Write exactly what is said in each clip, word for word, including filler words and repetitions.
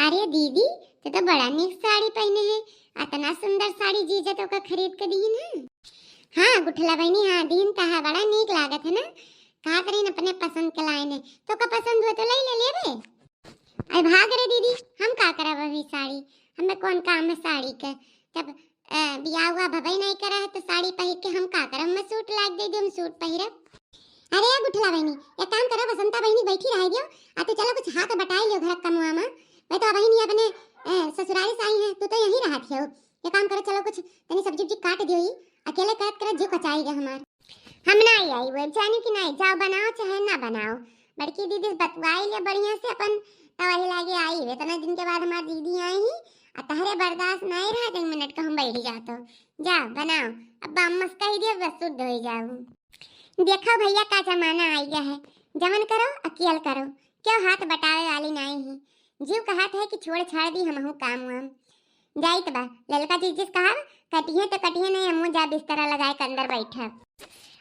अरे दीदी, तू तो बड़ा नीक साड़ी पहिने है, अतना सुंदर साड़ी जीजा तोका खरीद के दीन है। हाँ गुठला बहिनी, हाँ दीन तहा, बड़ा नीक लागत है ना। कहा तरीन अपने पसंद के लाए ने, तोका पसंद हुए तो ले ले लेबे। अरे भाग रे दीदी, हम का करब अभी साड़ी, हमें कौन काम है साड़ी के। जब अ, बियाह हुआ भबई नहीं करा है तो साड़ी पहिर के हम का करब? मैं सूट लाग दे दे, हम सूट पहिरब। अरे ए गुठला बहिनी, एक काम करो, बसंता बहिनी बैठी रह दियो, आ तू चलो कुछ हाथ बटाई लियो घर कमुआ में। मैं तो अबही नहीं अपने अ, ससुरारी से आई है, तू तो यहीं रहत हो। ये काम करो, चलो कुछ तनी सब्जी उब्जी काट दियो ही, अकेले करत करत जीव कचाई गया हमार। हम ना आई आई वो जानी कि नहीं, जाओ बनाओ चाहे ना बनाओ। बड़की दीदी से बतुआई लिया बढ़िया से अपन, तो वही लागे आई, इतना दिन के बाद हमार दीदी आई ही, आ तहरे बर्दाश्त नहीं रहा, एक मिनट का हम बैठ जातो। जा बनाओ, अब अम्मा से कह दियो, बस शुद्ध हो जाऊ। देखो भैया का जमाना आ गया है, जवन करो अकेल करो, क्यों हाथ बटावे वाली नहीं है। जीव कहत है कि छोड़ छाड़ दी हमहू काम वाम। जाइत बा, ललका जीजी से कहब, कटिहे तो कटिहे नहीं, हमहू जा बिस्तरा लगाए के अंदर बैठब।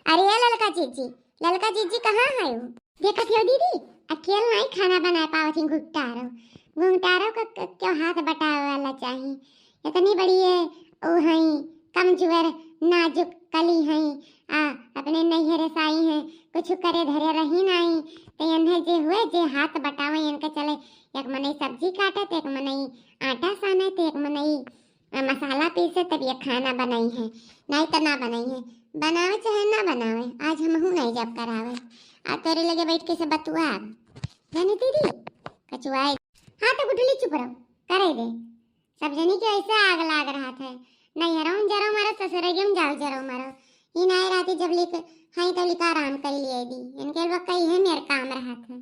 अरे ए ललका जीजी, ललका जीजी कहाँ है वो? देखत हो दीदी, अकेल नहीं खाना बना पावत ही, घुंघटारो, घुंघटारो का क-, क्यों हाथ बटावे वाला चाही। इतनी बड़ी ये ओ हई, कमजोर नाजुक कली हई, आ अपने नैहरे से आई हैं, कुछ करे धरे रही नहीं, तो इन्हें जे हुए जे हाथ बटावे, इनके चले एक मनई सब्जी काटे, तो एक मनई आटा साने, तो एक मनई अ, मसाला पीसे, तब ये खाना बनाई है, नहीं तो ना बनाई है। बनावे चाहे ना बनावे, आज हमहू नहीं जब करावे। आ तोरे लगे बैठ के से बतुआ जानी दीदी, कचुआए। हाँ तो गुठली चुप रहो, करे दे। सब जनी के ऐसे आग लाग रहा था, नैहरों जरो मरो, ससुरगियों जाओ जरो मरो। ई नाय रहती जब लिख हाई तो लिखा आराम कर लिए दी, इनके लोग का इहे मेर काम रहा था।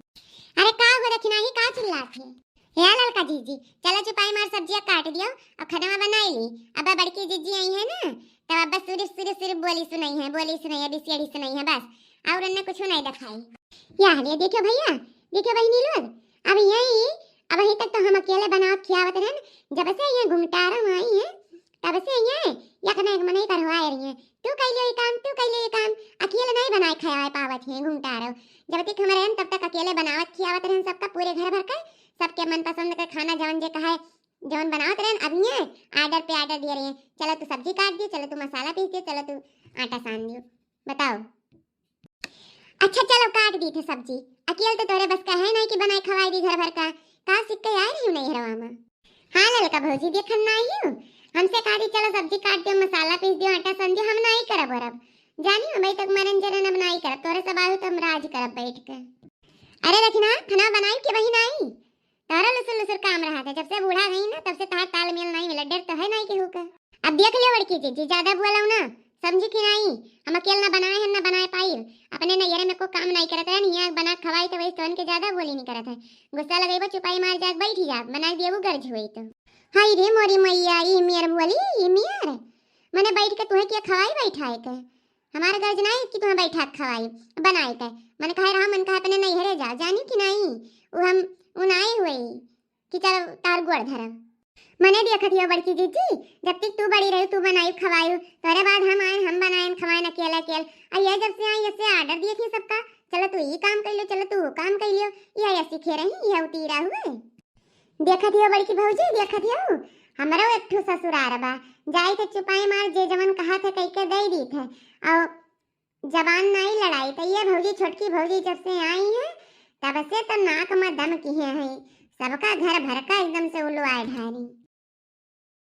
अरे का हो दखिना ही का चिल्लात है? हे ललका जीजी, चलो चुपाई मार सब्जिया काट दियो और खाना बनाई ली। अब बड़की जीजी आई है ना, तब अब बस सिर्फ सिर्फ सिर्फ बोली सुनाई है, बोली सुनाई है, बिसियड़ी सुनाई है बस, और उन्हें कुछ नहीं दिखाई। या ले देखो भैया, देखो बहिनी लोग, अब यही, अब यहीं तक तो हम अकेले बनावत खियावत रहन, जब से ये घुंघटारो आई है तब से ये एक ना एक मनई करवाए रही है, तू कैलियो ये काम, तू कैलियो ये काम, अकेले नहीं बनाए खाए पावत है घुंघटारो। जब तक हम रहन तब तक अकेले बनावत खियावत रहन सबका, पूरे घर भर के, सबके मनपसंद के खाना जवन जे कहे जवन बनावत रहन, अब ये ऑर्डर पे ऑर्डर दिए रही है, चलो तू सब्जी काट दियो, चलो तू मसाला पीस दियो, चलो तू आटा सान दियो। बताओ। अच्छा चलो काट दी थे सब्जी, अकेल तो तोरे बस का है नहीं कि बनाए खवाए दी घर भर का। का सीख के आए रही हूँ नहीं हरवा में। हाँ ललका भौजी देखन ना आई हूँ, हमसे कहा दी चलो सब्जी काट दियो, मसाला पीस दियो, आटा सान दियो, हम नहीं करब वरब। जानी हो भाई तक मरन जरन अब नहीं करब, तोरे सब आयु तो हम राज करब बैठ के। अरे दखिना, खाना बनाई के वही नहीं, तारा लुसुर लुसुर काम रहा था, जब से बूढ़ा गई ना तब से तार तालमेल नहीं मिला, डर तो है नहीं केहू का। अब देख लियो बड़की जीजी, ज्यादा बोलो ना, समझी कि नहीं? हम अकेल ना बनाए हैं ना बनाए पाई, अपने नैहरे में को काम नहीं करत रहन, यहाँ बना खवाई तो वही तोन के ज्यादा बोली नहीं करत है। गुस्सा लगेबो चुपाई मार जाग बैठ जा, बना दिए वो गर्ज हुई तो। हाय रे मोरी मैया, ई मेर बोली, ई मेर, मने बैठ के तुहे के खवाई बैठाए के? हमार गर्ज नहीं कि तुहे बैठा के खवाई, बनाए के। मन कहे रहा, मन कहे अपने नैहरे जा, जानी कि नहीं? वो हम उनाए हुए कि चल तार गोड़ धरब। मने देखत हियो बड़की जीजी, जब तक तू बड़ी रही, तू बनाई खवाई, तोरे बाद हम आए, हम बनाए खवाए अकेले अकेले। आ ये जब से आई, ऐसे ऑर्डर दिए थी सबका, चलो तू ई काम कर लियो, चलो तू वो काम कर लियो, ये ऐसी खे रही, ये उतीरा हुए। देखत हियो बड़की भौजी, देखत हियो, हमरो एक ठो ससुरार बा, जाई के चुपाई मार जे जवन कहा थे कह के दे दी थे। और जबान नाई लड़ाई, तो ये भौजी, छोटकी भौजी जब से आई है, तब से तो नाक में दम किहे हैं, सबका घर भर का एकदम से उलवाए ढारी।